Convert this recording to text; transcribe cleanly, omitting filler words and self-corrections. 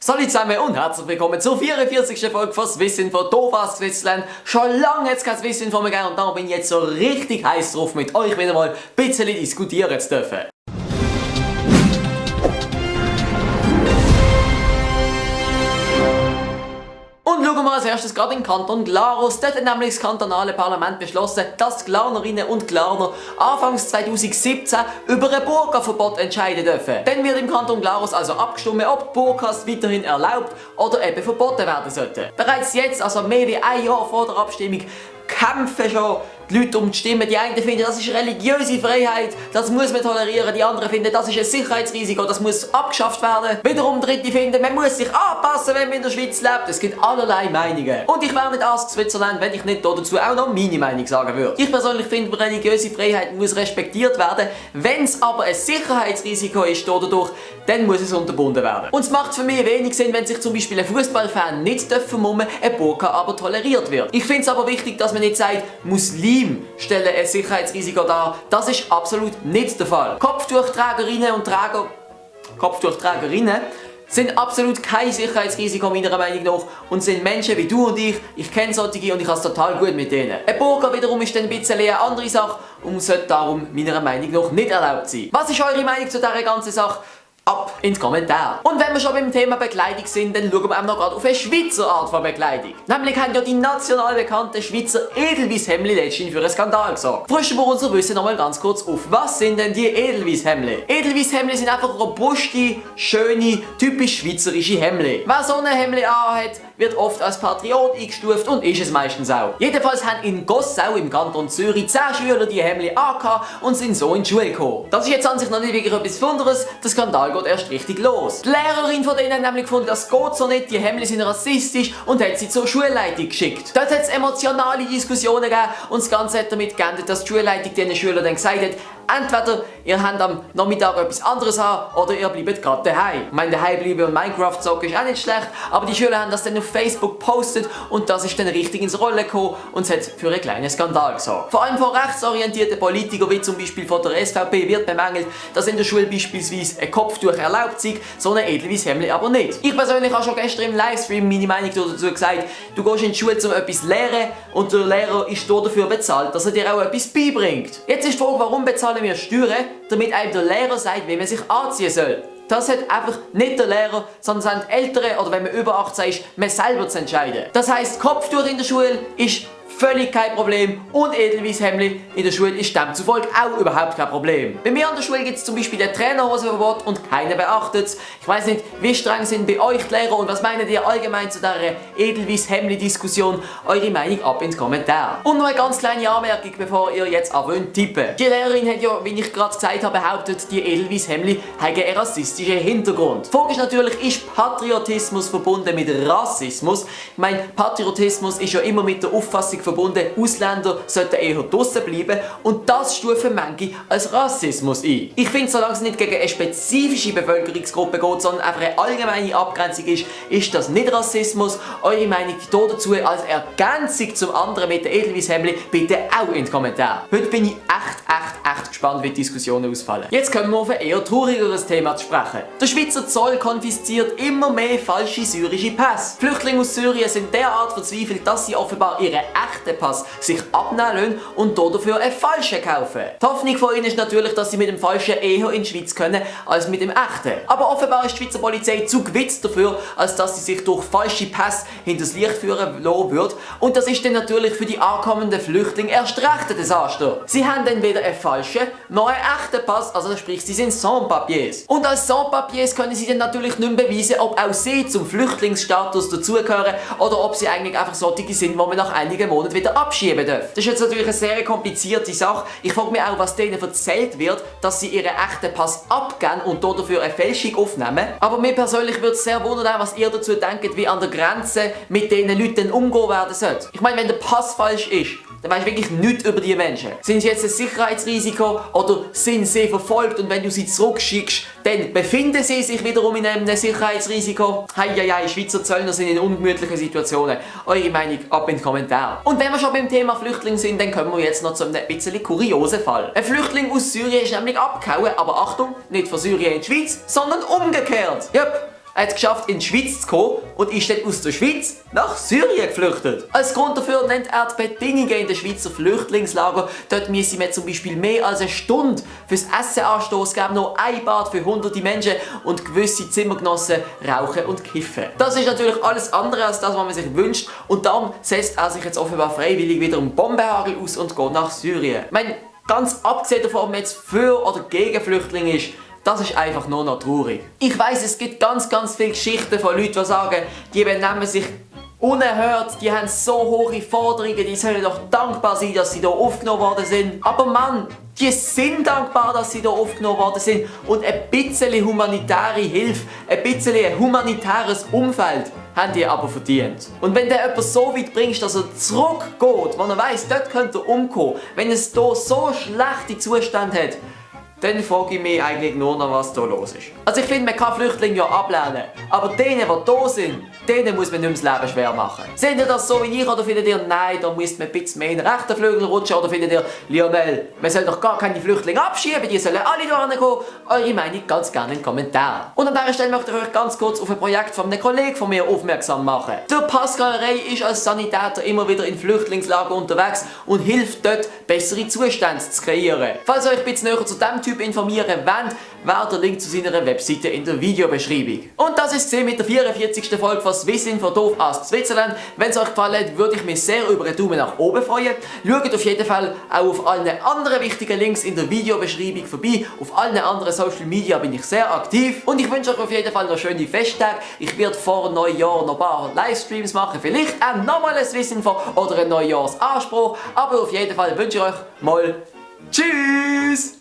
Salut zusammen und herzlich willkommen zur 44. Folge von Swissinfo, Dovas Switzerland. Schon lange jetzt kein Swissinfo mehr gegeben und darum bin ich jetzt so richtig heiß drauf, mit euch wieder mal ein bisschen diskutieren zu dürfen. Und schauen wir als erstes gerade in Kanton Glarus. Dort hat nämlich das kantonale Parlament beschlossen, dass die Glarnerinnen und Glarner anfangs 2017 über ein Burka-Verbot entscheiden dürfen. Dann wird im Kanton Glarus also abgestimmt, ob Burkas weiterhin erlaubt oder eben verboten werden sollten. Bereits jetzt, also mehr wie ein Jahr vor der Abstimmung, kämpfen schon die Leute um die Stimme. Die einen finden, das ist religiöse Freiheit, das muss man tolerieren. Die anderen finden, das ist ein Sicherheitsrisiko, das muss abgeschafft werden. Wiederum Dritte finden, man muss sich anpassen, wenn man in der Schweiz lebt. Es gibt allerlei Meinungen. Und ich wäre nicht Ask Switzerland, wenn ich nicht dazu auch noch meine Meinung sagen würde. Ich persönlich finde, religiöse Freiheit muss respektiert werden. Wenn es aber ein Sicherheitsrisiko ist dadurch, dann muss es unterbunden werden. Und es macht für mich wenig Sinn, wenn sich zum Beispiel ein Fußballfan nicht vermummen darf, ein Burka aber toleriert wird. Ich finde es aber wichtig, dass man nicht sagt, Muslime stellen ein Sicherheitsrisiko dar. Das ist absolut nicht der Fall. Kopftuchträgerinnen und Kopftuchträgerinnen sind absolut kein Sicherheitsrisiko meiner Meinung nach und sind Menschen wie du und ich. Ich kenne solche und ich habe es total gut mit denen. Ein Burka wiederum ist dann ein bisschen eine andere Sache und sollte darum meiner Meinung nach nicht erlaubt sein. Was ist eure Meinung zu dieser ganzen Sache? Ab in die Kommentare. Und wenn wir schon beim Thema Bekleidung sind, dann schauen wir auch noch gerade auf eine Schweizer Art von Bekleidung. Nämlich haben ja die national bekannten Schweizer Edelweiss-Hemdli letztens für einen Skandal gesorgt. Frischen wir unser Wissen noch mal ganz kurz auf. Was sind denn die Edelweiss-Hemdli? Edelweiss-Hemdli sind einfach robuste, schöne, typisch schweizerische Hemdli. Wer so eine Hemdli anhat, wird oft als Patriot eingestuft und ist es meistens auch. Jedenfalls haben in Gossau im Kanton Zürich 10 Schüler die Hemdli angehabt und sind so in die Schule gekommen. Das ist jetzt an sich noch nicht wirklich etwas Besonderes, der Skandal geht erst richtig los. Die Lehrerin von denen hat nämlich gefunden, das geht so nicht, die Hemdli sind rassistisch und hat sie zur Schulleitung geschickt. Dort hat es emotionale Diskussionen gegeben und das Ganze hat damit geendet, dass die Schulleitung den Schülern dann gesagt hat, entweder ihr habt am Nachmittag etwas anderes an oder ihr bleibt gerade daheim. Ich meine, daheim bleiben und Minecraft zocken ist auch nicht schlecht, aber die Schüler haben das dann auf Facebook gepostet und das ist dann richtig ins Rollen gekommen und es hat für einen kleinen Skandal gesorgt. Vor allem von rechtsorientierten Politikern wie zum Beispiel von der SVP wird bemängelt, dass in der Schule beispielsweise ein Kopftuch erlaubt sei, so ein Edelweiss-Hemdli aber nicht. Ich persönlich habe schon gestern im Livestream meine Meinung dazu gesagt, du gehst in die Schule, um etwas zu lernen und der Lehrer ist dafür bezahlt, dass er dir auch etwas beibringt. Jetzt ist die Frage, warum bezahlen wir Steuern, damit einem der Lehrer sagt, wie man sich anziehen soll. Das hat einfach nicht der Lehrer, sondern sind Ältere oder wenn man über 18 ist, man selber zu entscheiden. Das heisst, Kopftuch in der Schule ist völlig kein Problem und Edelweiss-Hemdli in der Schule ist demzufolge auch überhaupt kein Problem. Bei mir an der Schule gibt es zum Beispiel ein Trainerhosenverbot und keiner beachtet es. Ich weiss nicht, wie streng sind bei euch die Lehrer und was meint ihr allgemein zu dieser Edelweiss-Hemdli-Diskussion? Eure Meinung ab ins Kommentar. Und noch eine ganz kleine Anmerkung, bevor ihr jetzt anfangt zu tippen. Die Lehrerin hat ja, wie ich gerade gesagt habe, behauptet, die Edelweiss-Hemdli haben einen rassistischen Hintergrund. Die Frage ist natürlich, ist Patriotismus verbunden mit Rassismus? Ich meine, Patriotismus ist ja immer mit der Auffassung verbunden, Ausländer sollten eher draussen bleiben und das stufen manche als Rassismus ein. Ich finde, solange es nicht gegen eine spezifische Bevölkerungsgruppe geht, sondern einfach eine allgemeine Abgrenzung ist das nicht Rassismus. Eure Meinung dazu als Ergänzung zum anderen mit den Edelweiss-Hemdli bitte auch in die Kommentare. Heute bin ich echt gespannt, wie die Diskussionen ausfallen. Jetzt kommen wir auf ein eher traurigeres Thema zu sprechen. Der Schweizer Zoll konfisziert immer mehr falsche syrische Pässe. Flüchtlinge aus Syrien sind derart verzweifelt, dass sie offenbar ihren echten Pass sich abnehmen lassen und dafür einen falschen kaufen. Die Hoffnung von ihnen ist natürlich, dass sie mit dem falschen eher in die Schweiz können als mit dem echten. Aber offenbar ist die Schweizer Polizei zu gewitzt dafür, als dass sie sich durch falsche Pässe hinters Licht führen lassen würde. Und das ist dann natürlich für die ankommenden Flüchtlinge erst recht ein Desaster. Sie haben dann weder einen falschen noch einen echten Pass, also sprich, sie sind Sans-Papiers. Und als Sans-Papiers können sie dann natürlich nicht mehr beweisen, ob auch sie zum Flüchtlingsstatus dazugehören oder ob sie eigentlich einfach solche sind, die man nach einigen Monaten wieder abschieben darf. Das ist jetzt natürlich eine sehr komplizierte Sache. Ich frage mich auch, was denen erzählt wird, dass sie ihren echten Pass abgeben und dafür eine Fälschung aufnehmen. Aber mir persönlich würde es sehr wundern, was ihr dazu denkt, wie an der Grenze mit diesen Leuten umgehen werden sollte. Ich meine, wenn der Pass falsch ist, dann weisst du wirklich nichts über die Menschen. Sind sie jetzt ein Sicherheitsrisiko oder sind sie verfolgt und wenn du sie zurückschickst, dann befinden sie sich wiederum in einem Sicherheitsrisiko? Heieiei, Schweizer Zöllner sind in ungemütlichen Situationen. Eure Meinung ab in die Kommentare. Und wenn wir schon beim Thema Flüchtling sind, dann kommen wir jetzt noch zu einem bisschen kuriosen Fall. Ein Flüchtling aus Syrien ist nämlich abgehauen, aber Achtung, nicht von Syrien in die Schweiz, sondern umgekehrt. Yep. Er hat es geschafft, in die Schweiz zu kommen und ist dann aus der Schweiz nach Syrien geflüchtet. Als Grund dafür nennt er die Bedingungen in den Schweizer Flüchtlingslager. Dort müsse man zum Beispiel mehr als eine Stunde fürs Essen anstehen. Es gäbe noch ein Bad für hunderte Menschen und gewisse Zimmergenossen rauchen und kiffen. Das ist natürlich alles andere als das, was man sich wünscht, und darum setzt er sich jetzt offenbar freiwillig wieder um Bombenhagel aus und geht nach Syrien. Ich meine, ganz abgesehen davon, ob man jetzt für oder gegen Flüchtlinge ist, das ist einfach nur noch traurig. Ich weiss, es gibt ganz viele Geschichten von Leuten, die sagen, die benehmen sich unerhört, die haben so hohe Forderungen, die sollen doch dankbar sein, dass sie hier aufgenommen worden sind. Aber Mann, die sind dankbar, dass sie hier aufgenommen worden sind, und ein bisschen humanitäre Hilfe, ein bisschen ein humanitäres Umfeld haben die aber verdient. Und wenn der jemand so weit bringst, dass er zurückgeht, wenn er weiss, dort könnte er umkommen, wenn es hier so schlechte Zustände hat, dann frage ich mich eigentlich nur noch, was hier los ist. Also ich finde, man kann Flüchtlinge ja ablehnen, aber denen, die hier sind, denen muss man nicht mehr das Leben schwer machen. Seht ihr das so wie ich, oder findet ihr, nein, da müsst man ein bisschen mehr in den rechten Flügel rutschen, oder findet ihr, Lionel, man soll doch gar keine Flüchtlinge abschieben, die sollen alle hierher kommen? Eure Meinung ganz gerne in den Kommentaren. Und an dieser Stelle möchte ich euch ganz kurz auf ein Projekt von einem Kollegen von mir aufmerksam machen. Der Pascal Rey ist als Sanitäter immer wieder in Flüchtlingslager unterwegs und hilft dort, bessere Zustände zu kreieren. Falls ihr euch ein bisschen näher zu diesem Typ informieren wollt, wäre der Link zu seiner Webseite in der Videobeschreibung. Und das ist es mit der 44. Folge von Swissin von Doof aus Switzerland. Wenn es euch gefallen hat, würde ich mich sehr über einen Daumen nach oben freuen. Schaut auf jeden Fall auch auf allen anderen wichtigen Links in der Videobeschreibung vorbei. Auf allen anderen Social Media bin ich sehr aktiv. Und ich wünsche euch auf jeden Fall noch schöne Festtage. Ich werde vor Neujahr noch ein paar Livestreams machen. Vielleicht auch nochmal ein Swissin oder einen Neujahrsanspruch. Aber auf jeden Fall wünsche ich euch mal Tschüss!